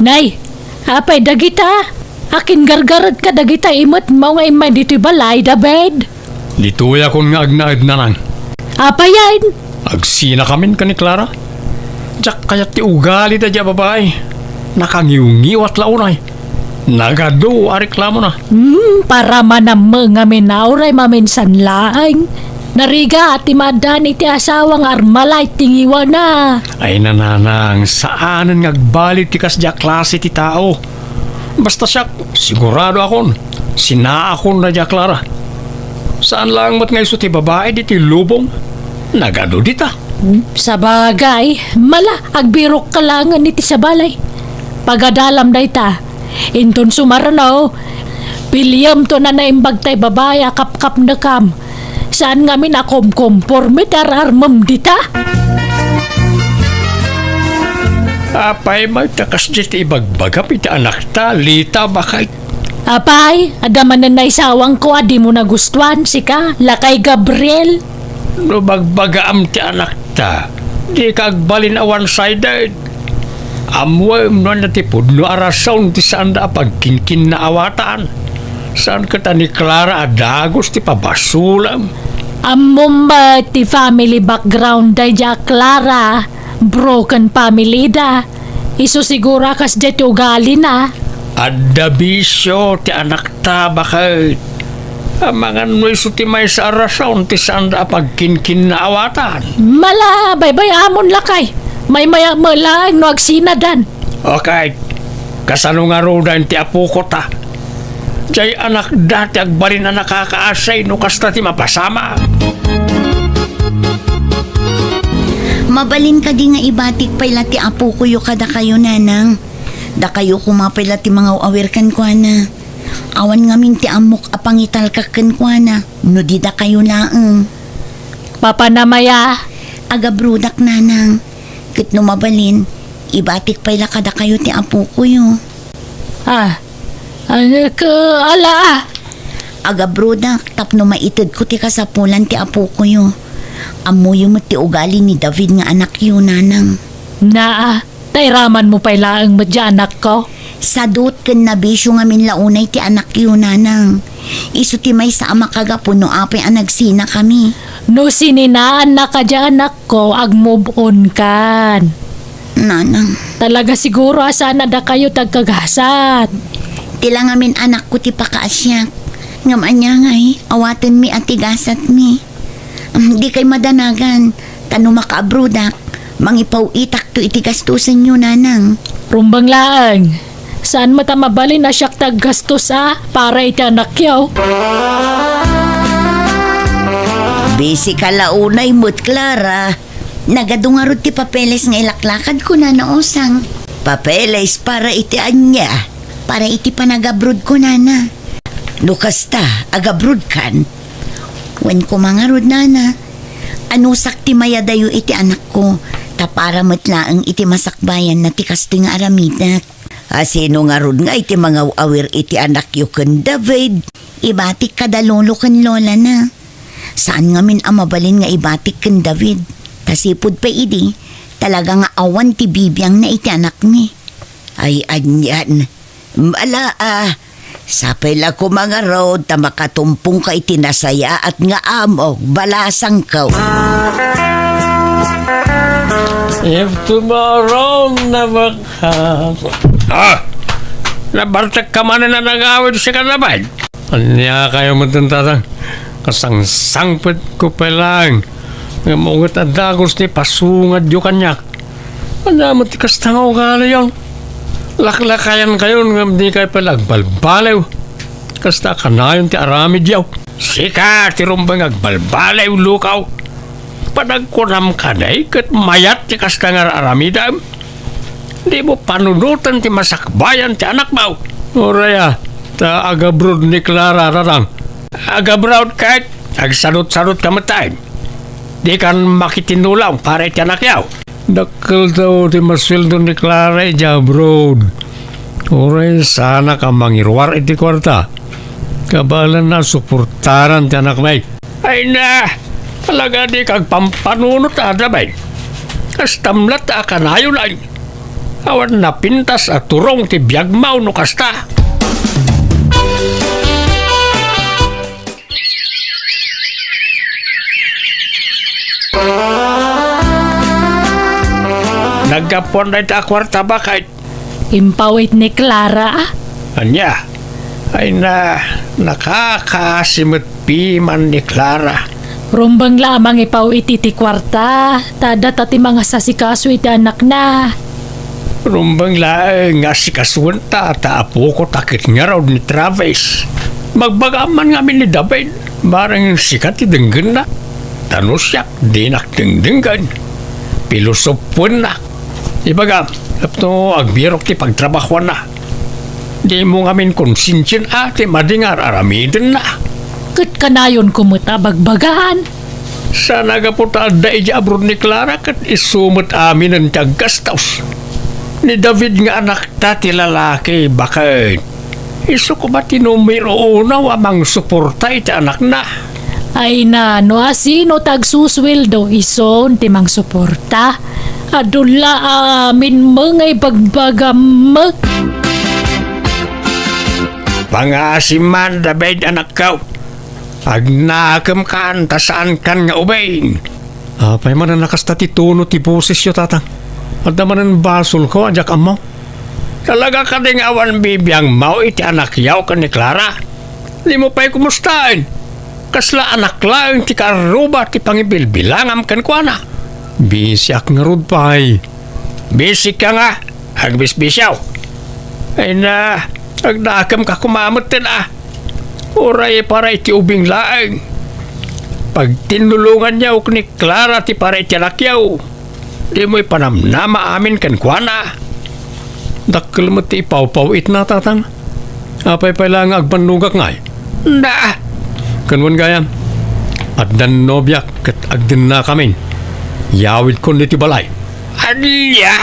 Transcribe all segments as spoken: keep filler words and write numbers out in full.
Ay, apay dagita? Akin gargaret ka dagita imet mo nga immay ditoy balay, David? Ditoyakon nga agnaed, nanang. Apayen? Agsinakamin ken ni Clara. Diak kayat ti ugali daydi a babai. Nakangiwngiwat la unay. Nagadu a reklamona. Hmm, para manammo ngamin a uray maminsan laeng. Narigat ti maaddan iti asawa nga armalay ti ngiwana. Ay, nanang, saanen nga agbalin ti kasdi a klase ti tao. Basta siak, siguradoakon, sinaakon daydi a Clara. Saan laeng met nga isu ti babai ditoy lubong. Nagadu dita. Sabagay, mala, agbirokka laengen iti sabali. Pagadalam dayta. Inton sumarno, piliyemto a naimbag tay babai a kapkapnekam. Saan ngamin a komkomporme ti ar-armem dita? Apay met a kasdi ti ibagbagam iti anakta, Lita, baket? Apay, adda manen naisawangko a dimo nagustuan, sika, lakay Gabriel? No bagbagaam ti anakta, dika agbalin a one-sided. Ammoem no ania ti pudno a rason ti saanda a pagkinkinnaawatan. Saan ket a ni Clara a dagus ti pabasolem. Ammom met ti family background daydi a Clara. Broken family da. Isu siguro a kasdiay ti ugalina. Adda bisio ti anakta, baket. Amangan no isu ti maysa a rason ti saanda a pagkinkinnaawatan. Mala, baybay-amon lakay. Maymayam met laeng no agsinadan. Okay. Kasano ngaruden ti apoko ta? Diay anakda ti agbalin a nakakaasay no kasta ti mapasamak. Mabalin kadi nga ibatik pay la ti apokoyo kadakayo, nanang? Dakayo koma pay la ti mangaw-awir kenkuana. Awan ngamin ti ammok a pangitalkak kenkuana no di dakayo laeng. Papanam aya? Agabrodak, nanang. Ket no mabalin, ibatik pay la kadakayo ti apokoyo. Ah, anak, ala, ah. Agabrodak tapno maitedko ti kasapulan ti apokoyo. Ammoyo met ti ugali ni David nga anakyo, nanang. Naa, ta iramanmo pay laeng met diay anakko. Sadut ken nabisio ngamin la unay ti anakyo, nanang. Isu ti maysa a makagapu no apay a nagsinakami. No sininaanna kadi anakko, agmove on kan. Nanang. Talaga siguro a saan a dakayo ti agkagasat. Ti la ngamin anakko ti pakaasiak. Ngem ania ngay, awatenmi a ti gasatmi. Dikay madanagan, ta no makaabrodak, mangipaw-itakto iti gastosenyo, nanang. Rumbeng laeng. Saan met a mabalin a siak ti aggastos a para iti anakyo? Busy ka la unay met, Clara. Nagadu ngarud ti papeles nga ilaklakadko, Nana Osang. Papeles para iti ania? Para iti panagabrodko, Nana. No kasta, agabrodkan? Wen koma ngarud, Nana. Anusak ti mayadayo iti anakko, ta para met laeng iti masakbayanna ti kastoy nga aramidek. A, sino ngarud ngay ti mangaw-awir iti anakyo ken David? Ibatik kada lolo ken lolana. Saan ngamin a mabalin nga ibatik ken David, ta sipud pay idi, talaga nga awan ti bibiangna iti anakmi. Ay, anian. Mala, a. Sapay la koma ngarud ta makatumpongka iti nasayaat nga amok, balasangko. If tomorrow never comes. Ah! Nabartekka manen a nangawid, sika, David? Ania kayo met, Tatang? Kasangsangpetko pay laeng. Ngem unget a dagus ti pasungadyo kaniak. Ania met ti kasta nga ugaliyon? Laklakayankayon ngem dikay pay la agbalbaliw. Kasta a kanayon ti aramidyo. Sika ti rumbeng nga agbalbaliw, lukaw. Panagkunam kadi ket mayat ti kasta nga ar-aramidem? Dimo panunoten ti masakbayan ti anakmo. Uray a, ta agabroad ni Clara, Tatang. Agabroad ket agsadutsadutka met, tay. Dikan makitinulong para iti anakyo. Dakkel daw ti masueldo ni Clara idiay abroad. Uray saanak a mangiruar iti kuarta. Kabaelanna a suportaran ti anakmi. Ay na, talaga dika agpampanunot a, David. Kastam latta a kanayon, ay. Awan napintas a turong ti biagmo no kasta. Naggapuan dayta a kuarta, baket. Impawit ni Clara, a? Ania? Ay na, nakakaasi met piman ni Clara. Rumbeng la a mangipawit iti kuarta, ta adda ta ti mangasasikaso iti anakna. Rumbeng laeng nga asikasoenta ta apoko ta ket ngarud ni Travis. Magbagaam man ngamin ni David, bareng sika ti denggenna. Ta no siak, dinak dengdenggen. Pilosopoennak. Ibagam, tapno agbirok ti pagtrabahoanna. Dimo ngamin konsensian a ti madi nga ar-aramidenna. Ket kanayonko met a bagbagaan. Saan a gapu ta adda idiay abroad ni Clara ket isu met aminen ti aggastos. Ni David nga anakta ti lalaki, baket. Isu koma ti numero uno a mangsuporta iti anakna. Ay na, no asino ti agsusueldo, isun ti mangsuporta. Adu la amin met nga ibagbagam met. Pangaasim man, David, anakko. Agnakemkan ta saankan nga ubing. Apay manen a kasta ti tono ti bosesyo, Tatang? Adda manen basolko a diak ammo? Talaga kadi nga awan bibiangmo iti anakyo ken ni Clara? Dimo pay kumustaen? Kasla anak laeng ti kaarruba ti pangibilbilangam kenkuana. Bisiak ngarud pay. Bisika nga, agbisbisiaw. Ay na, agnakemka koma metten a. Uray para iti ubing laeng. Pagtinnulonganyo ken ni Clara ti para iti anakyo. Dimo ipanamnama amin kenkuana. Dakkel met ti ipawpaw-itna, Tatang. Apay pay la nga agbannogak ngay? Na! Ken wen gayam, addan nobiak ket agdennakamin. Yawidkon ditoy balay. Ania?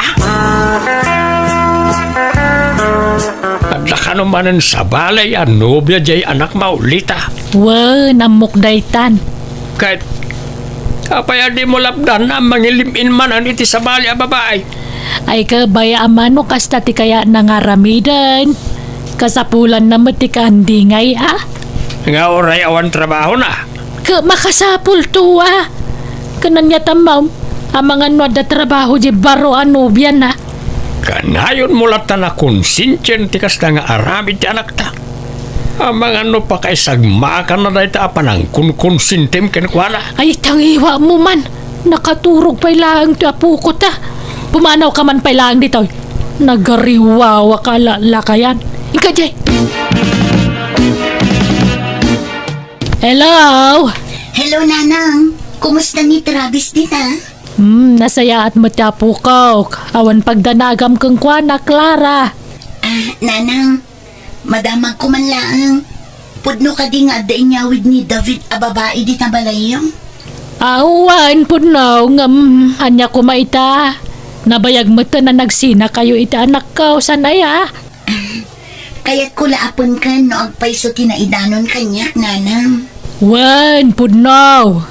Adda kano manen sabali a nobia diay anakmo, Lita? Wen, ammok daytan. Ket apay a dimo lapdan a mangilim-in manen iti sabali a babai? Ay, kabay a mano kasta ti kayatna nga aramiden. Kasapulanna met ti kaandingay a. Nga uray awan trabahona. Ket makasapulto a. Ken ania ti ammom, amangan no adda trabaho diay baro a nobiana. Kanayonmo latta a konsensian ti kasta nga aramid ti anakta. Amangan no pakaisagmakanna dayta a panangkonkonsentim kenkuana. Ay, tangiwamo man. Nakaturog pay laeng ti apoko ta. Pumanawka man pay laeng ditoy. Nagariwawaka a lakayan. Inka diay. Hello? Hello, Nanang. Kumusta ni Travis dita? Hmm, nasayaat met ti apokok. Awan pagdanagam kenkuana, Clara. Ah, Nanang, madamagko man laeng. Pudno kadi nga adda inyawid ni David a babai dita balayyo? Awan, pudno, ngem ania koma ita? Nabayag met a nagsinakayo iti anakko, saan aya? Kayatko la a penken no agpayso ti naidanon kaniak, Nanang. Wen, pudno.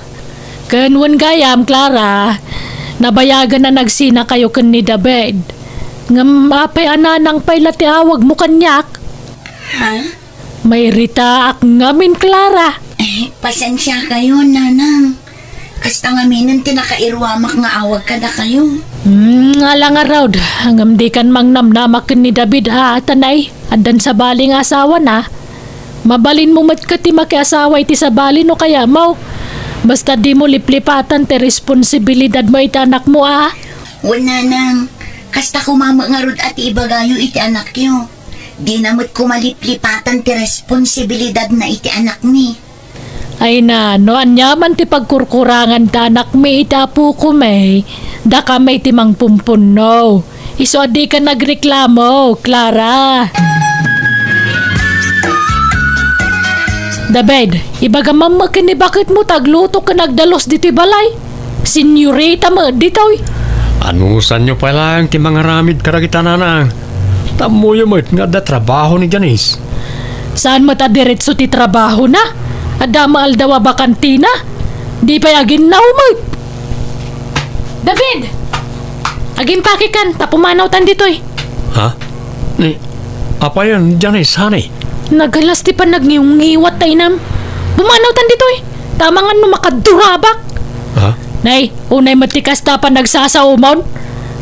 Ken wen gayam, Clara, nabayagan a nagsinakayo ken ni David. Ngem apay a Nanang pay la ti awagmo kaniak? Ha? Mairitaak ngamin, Clara. Eh, pasensiakayo, Nanang. Kasta ngaminen ti nakairuamak nga awag kadakayo. Hmm, ala ngarud, ngem dikan mangnamnama ken ni David a, tanay, addan sabali nga asawana. Mabalinmo met ket ti makiasawa iti sabali no kayatmo. Basta dimo liplipatan ti responsibilidadmo iti anakmo a. Wen, Nanang, kasta koma met ngarud a ti ibagayo iti anakyo. Dina met koma liplipatan ti responsibilidadna iti anakmi. Ay na, no aniaman ti pagkurkurangan ti anakmi iti apokami, dakami ti mangpumpunno. Isu a dika nagreklamo, Clara. David, ibagam man ken ni baketmo ta agluto ken agdalus ditoy balay. Senyorita met ditoy. Anusanyo pay laeng ti mangaramid kadagita, Nanang? Ta ammoyo met nga adda trabaho ni Janice. Saan met a diretso ti trabahona? Adda met aldaw a bakantina? Di pay aginnaw met. David! Agimpakekan ta pumanawtan ditoy. Ha? Ni, apayon, Janice, honey? Nagalas ti pannagniwngiwat ta inam. Pumanawtan ditoy. Ta amangan no makadurabak. Ha? Nay, unay met ti kasta panagsasaomon.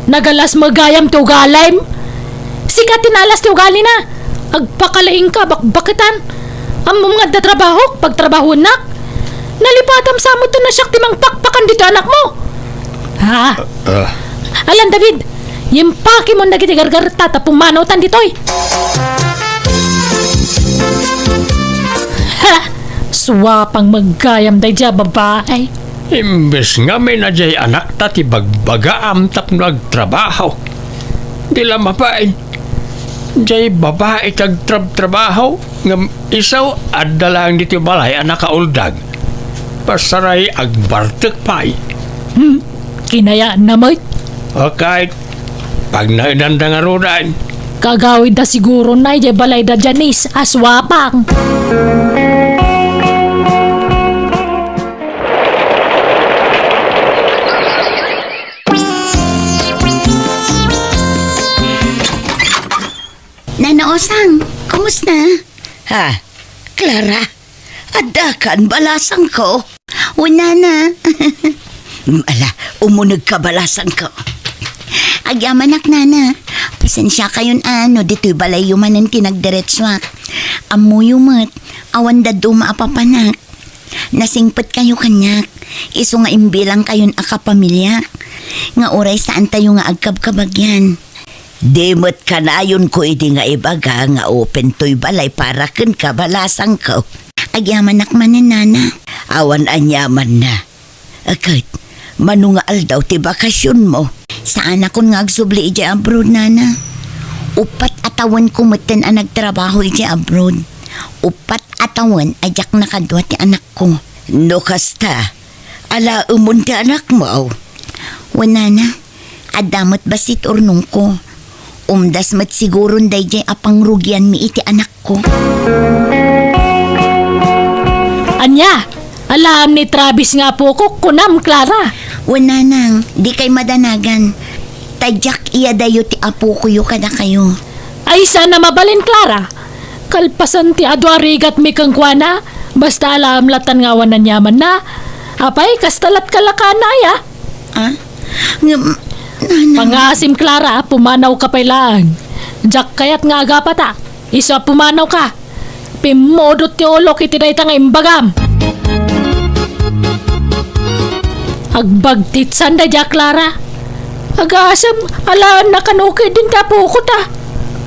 Nagalas met gayam ti ugalim. Sika ti naalas ti ugalina. Agpakalaingka, bakbaketan. Ammom nga adda trabahok, pagtrabahoennak. Nalipatam sa met no siak ti mangpakpakan ditoy anakmo. Ha? Ah. Alan, David, impakemon dagiti gargaretta ta pumanawtan ditoy. Ha! Suapang met gayam daydiay a babai. Imbes ngamin a diay anakta ti bagbagaam tapno agtrabaho. Di la mabain. Diay babai ti agtrabtrabaho, ngem isu adda laeng ditoy balay a nakauldag. Pasaray agbartek pay. Hmm, kinayatna met. Okay, pagnaedanda ngaruden. Kagawidda siguro na diay balayda Janice a suapang. Nana Osang, kumusta? Ha? Clara, addakan balasangko? O, Nana. Mm, ala, umunegka balasangko. Agyamanak, Nana. Pasensiakayon a no ditoy balayyo manen ti nagdiretsuak. Ammoyo met, awan dadduma a papanak. Nasingpetkayo kaniak, isu nga imbilangkayon a kapamiliak, nga uray saantayo nga agkabkabagyan. Di met kanayonko idi nga ibaga nga open toy balay para kenka, balasangko. Agyamanak manen, Nana. Awan aniamanna. Ket, mano nga aldaw ti bakasionmo? Saanakon nga agsubli idiay abroad, Nana. Uppat a tawenko metten a nagtrabaho idiay abroad. Uppat a tawen a diak nakadua ti anakko. No kasta, alaemon ti anakmo? Wen, Nana. Adda met bassit urnongko. Umdas met siguron daydiay a pangrugianmi iti anakko. Ania? Alaem ni Travis nga apokok, kunam, Clara? Wen, Nanang, dikay madanagan. Ta diak iyadayo ti apokoyo kadakayo. Ay, saan a mabalin, Clara. Kalpasan ti adu a rigatmi kenkuana, basta alaem lattan nga awan aniamanna. Apay, kasta latka la kanaya? Ah? Ngem, Nanang. Pangaasim, Clara, pumanawka pay laeng. Diak kayat nga agapata. Isu a pumanawka. Pimmudot ti ulok iti dayta nga imbagam. Agbagtitsan daydiay a Clara. Agasem, alaenna kano ketdin ti apokota.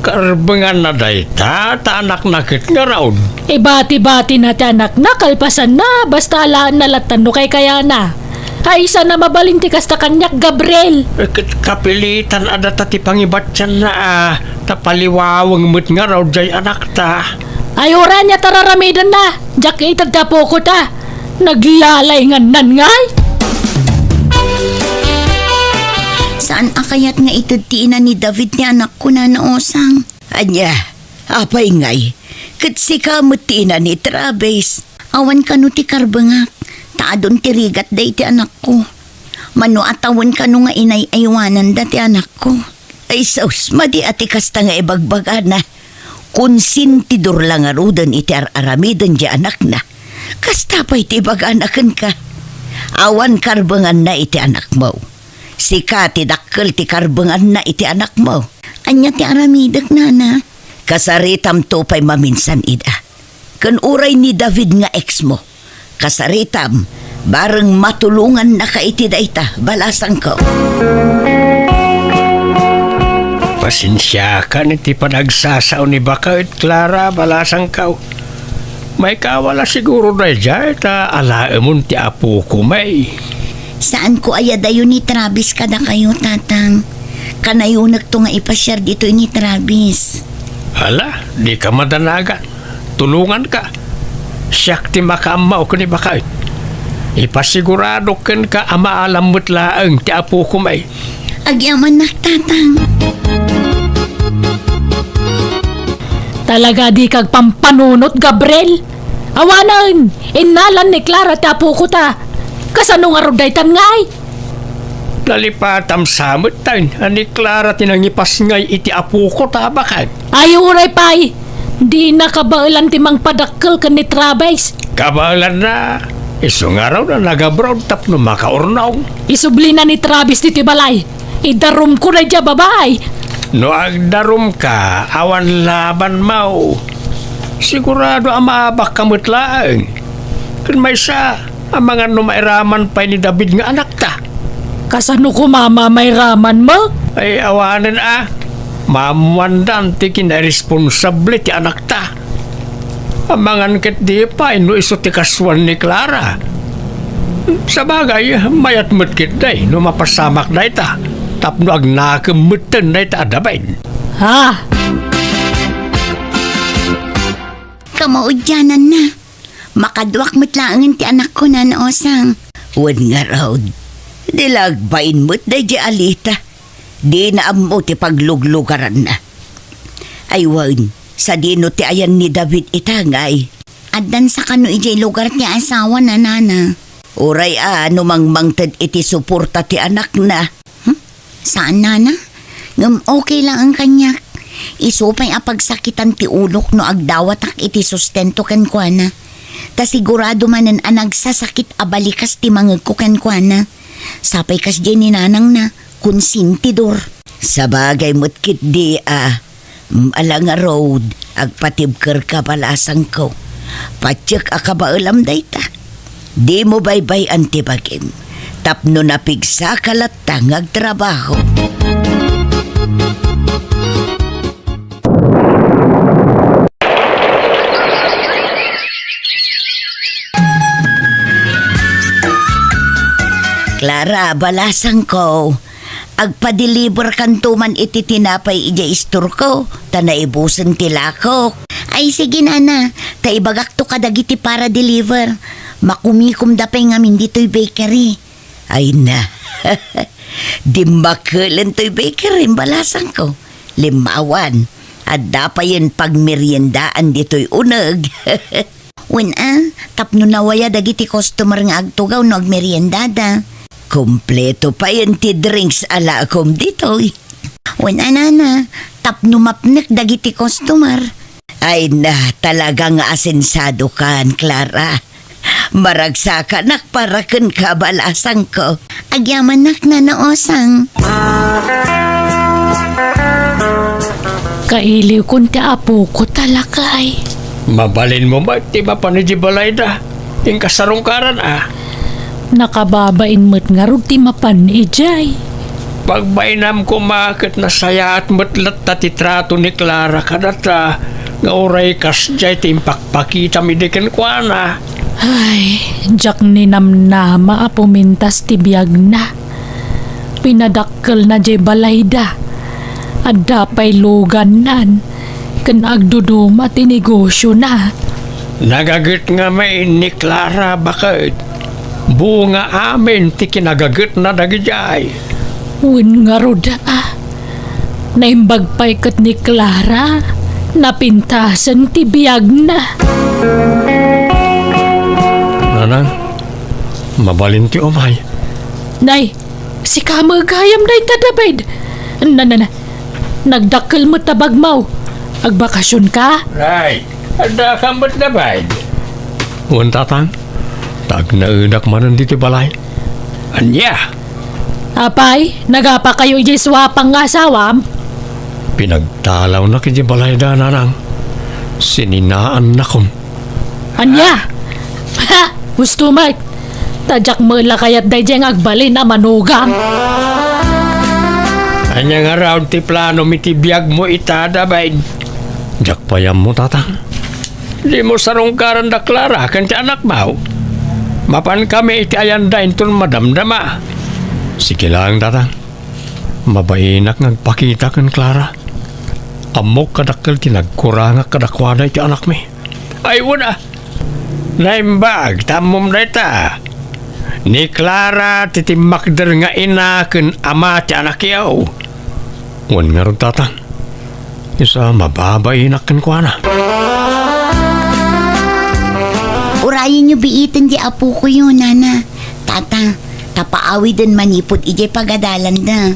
Karbenganna dayta, ta anakna ket ngarud. Ibati-batina ti anakna, kalpasanna, basta alaenna lattan no kaykayana. Ay, saan a mabalin ti kasta kaniak, Gabriel. Eh, ket kapilitan a data ti pangibatianna, a, ta paliwaweng met ngarud diay anakta. Ay, uray ania ta raramidenna, diak ited ti apokota. Naglalaingannan ngay. Saan a kayat nga ited ti ina ni David ti anakko, Nana Osang? Ania, apay ngay? Ket sika met ti ina ni Travis. Awan kano ti karbengak, ta adun ti rigatda iti anakko. Mano a tawen kano nga inay-aywananda ti anakko. Ay sus, madi a ti kasta nga ibagbagana. Konsentidor la ngaruden iti ar-aramiden ti anakna. Kasta pay ti ibagana kenka. Awan karbenganna iti anakmo. Sika ti dakkel ti karbenganna iti anakmo. Ania ti aramidek, Nana? Kasaritamto pay maminsan ida. Ken uray ni David nga exmo, kasaritam, bareng matulongannaka iti dayta, balasangko. Pasensiakan iti panagsasao ni baket, Clara, balasangko. Maikawala siguro daydiay ta alaemon ti apoko, may. Saanko a iyadayo ni Travis kadakayo, Tatang. Kanayonekto nga ipasiar ditoy ni Travis. Ala, dika madanagan. Tulonganka. Siak ti makaammo ken ni baket. Ipasiguradok kenka a maalam met laeng ti apoko, may. Agyamannak, Tatang. Talaga dika agpampanunot, Gabriel. Awanen, innalan ni Clara ti apokota. Kasano ngarud daytan ngay? Nalipatam sa metten a ni Clara ti nangipasngay iti apoko ta baket. Ay, uray pay! Dina kabaelan ti mangpadakkel ken ni Travis. Kabaelanna, isu ngarud a nag-abroad tapno makaurnong. Isublina ni Travis ditoy balay. Idarumko daydiay a babai. No agdarumka, awan labanmo. Sigurado a maabakka met laeng. Ken maysa, amangan no mairaman pay ni David nga anakta. Kasano koma a mairamanmo? Ay, awanen a. Maammoandan ti kinairesponsable ti anakta. Amangan ketdi pay no isu ti kasuan ni Clara. Sabagay, mayat met ketdi no mapasamak dayta tapno agnakem metten dayta a David. Ha? Kamaudiananna. Makaduak met laengen ti anakko, Nana Osang. Wen ngarud, di la agbain met daydiay Alita. Dina ammo ti pagluglugaranna. Ay wen, sadino ti ayan ni David ita ngay? Addan sa kano idiay lugar ti asawana, Nana. Uray a no mangmangted iti suporta ti anakna. Hmm? Saan, Nana? Ngem okay laeng kaniak. Isu pay a pagsakitan ti ulok no agdawatak iti sustento kenkuana. Ta sigurado manen a nagsasakit a balikas ti mangegko kenkuana. Sapay kasdiay ni nanangna, konsentidor. Sabagay met ketdi a, mm, ala ngarud, agpatibkerka, balasangko. Patiek a kabaelam dayta. Dimo baybay-an ti bagim, tapno napigsaka latta nga agtrabaho. Clara, balasangko, agpa-deliver kanto man iti tinapay idiay istorko, ta naibusen ti lakok. Ay, sige, Nana, ta ibagakto kadagiti para deliver. Makumikomda pay ngamin ditoy bakery. Ay na, dimmakelen toy bakery, balasangko. Limmawan, adda payen pagmeriendaan ditoy uneg. Wen a, tapno nawaya dagiti customer nga agtugaw no agmeriendada. Kompleto payen ti drinks a lakom ditoy. Wen a, Nana, tapno mapnek dagiti customer. Ay na, talaga nga asensadokan, Clara. Maragsakanak para kenka, balasangko. Agyamanak, Nana Osang. Kailiwkon ti apoko, talakay. Mabalinmo met ti mapan idiay balayda. Inka sarungkaran a. Nakababain met ngarud ti mapan idiay. Pagbainam koma ket nasayaat met latta ti trato ni Clara kadata nga uray kasdiay ti impakpakitam idi kenkuana. Ay, diak ninamnama a pumintas ti biagna. Pinadakkelna diay balayda. Adda pay lugannan ken agduduma ti negosiona. Nagaget ngamin ni Clara baket. Bunga amin ti kinagagetna dagidiay. Wen ngarud a, naimbag pay ket ni Clara, napintasen ti biagna. Nanang, mabalin ti umay. Nay, sika met gayam dayta, David. Na, na, na. Nagdakkel met ta bagmo. Agbakasionka? Nay, adda ka met, David? Wen, Tatang. Ta agnaedak manen ditoy balay. Ania? Apay, nagapakayo idiay suapang nga asawam? Pinagtalawnak idiay balayda, Nanang. Sininaannakom. Ania? Ha? Gusto met. Ta diak met la kayat daydiay nga agbalin a manugam. Ania ngarud ti planom iti biagmo ita, David? Diak pay ammo, Tatang. Dimo sarungkaran da Clara ken ti anakmo. Mapankami iti ayanda inton madamdama. Sige laeng, Tatang. Mabainak nga agpakita ken Clara. Ammok kadakkel ti nagkurangak kadakuada iti anakmi. Ay, wen a. Naimbag, ta ammom dayta. Ni Clara ti timmakder nga ina ken ama ti anakyo. Wen ngarud, Tatang. Isu a mababainak kenkuana. Urayenyo biiten ti apokoyo, Nana. Tata, ta paawiden manipud idiay pagadalanda.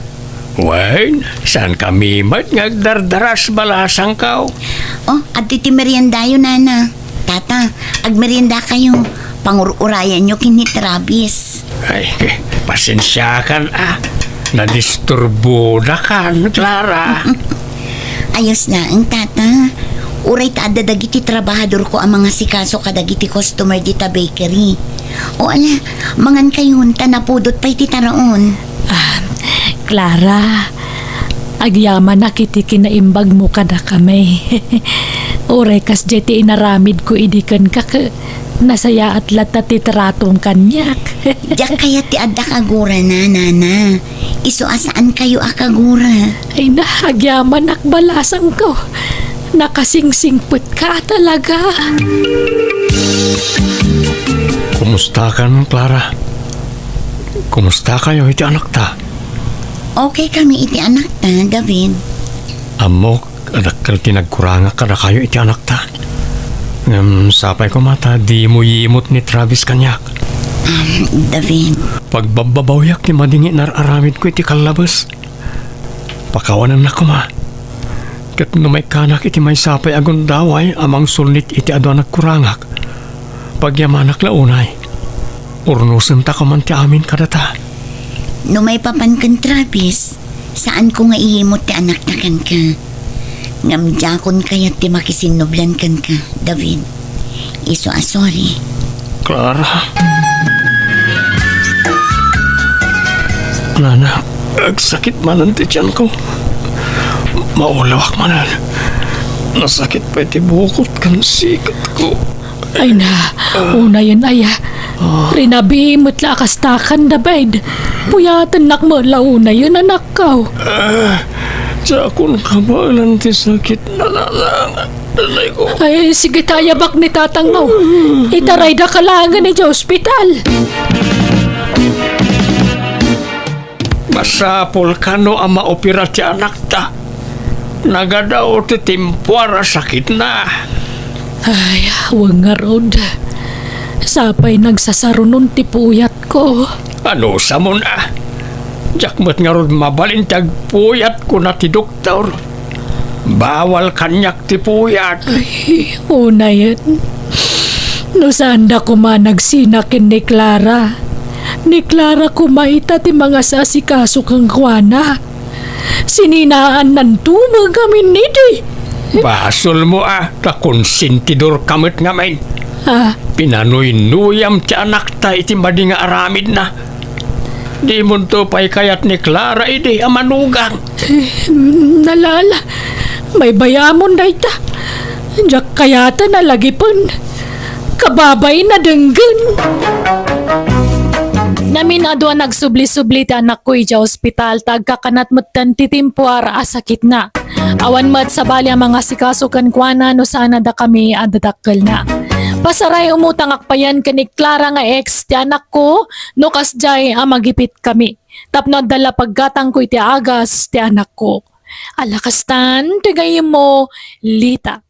Wen, saankami met nga agdardaras, balasangko. Oh, adtoy ti meriendayo, Nana. Tata, agmeriendakayo. Pangur-urayanyo ken ni Travis. Ay, pasensiakan, a. Nadisturbodakan, Clara. Ayos laeng, Tata. Uray ta adda dagiti trabahadorko a mangasikaso kadagiti customer dita bakery. O ala, mangankayon ta napudot pay ti taraon. Ah, Clara, agyamanak iti kinaimbagmo kadakami. Uray kasdiay ti inaramidko idi kenka, ket nasayaat latta ti tratom kaniak. Diak kayat ti adda kagurana, Nana. Isu a saankayo a kagura. Ay na, agyamanak, balasangko. Nakasingsingpetka talaga. Kumustakan, Clara? Kumustakayo iti anakta? Okay kami iti anakta, David. Ammok a dakkel ti nagkurangak kadakayo iti anakta. Ngem sapay koma ta dimo yimut ni Travis kaniak. Um, David. Pagbabbabawiak ti madi nga inar-aramidko iti kallabes. Pakawanennak koma. Ket no maikkanak iti maysa pay a gundaway a mangsulnit iti adu a nagkurangak, pagyamanak la unay. Urnosenta koman ti amin kadata. No maipapan ken Travis, saanko nga iyimut ti anakta kenka. Ngem diakon kayat ti makisinnublan kenka, David. Isu a sorry. Clara. Nana, agsakit manen ti tianko. Maulawak manen. Nasakit pay ti bukot ken siketko. Ay na, unayen aya. Rinabii met la a kastakan, David. Puyatennak met la unayen, anakko. Ah, diakon kabaelan ti sakit, Nana. Ay, sige, tayabak ni tatangmo. Itaraydaka laengen idiay ospital. Masapul kano a maopera ti anakta. Nagadaw ti timpuar a sakitna. Ay, wen ngarud. Sapay nagsasarunon ti puyatko. Anusamon a? Diak met ngarud mabalin ti agpuyat, kuna ti doktor. Bawal kaniak ti puyat. Ay, unayen. No saanda koma nagsina ken ni Clara. Ni Clara koma ita ti mangasasikaso kenkuana. Sininaannanto met ngamin idi. Basolmo a, ta konsentidorka met ngamin. Ah. Pinanuynuyam ti anakta iti madi nga aramidna. Dimonto pay kayat ni Clara idi a manugang. Eh, nalala, maybayamon dayta. Diak kayaten a lagipen. Kababain a denggen. Namin-adu a nagsubli-subli ti anakko idiay ospital, ta agkakanat metten ti timpuar a sakitna. Awan met sabali a mangasikaso kenkuana no saan a dakami a dadakkelna. Pasaray, umutangak payen ken ni Clara nga ex ti anakko no kasdiay a magipitkami. Tapno adda la paggatangko iti agas ti anakko. Ala kastan, ti gayyemmo, Lita.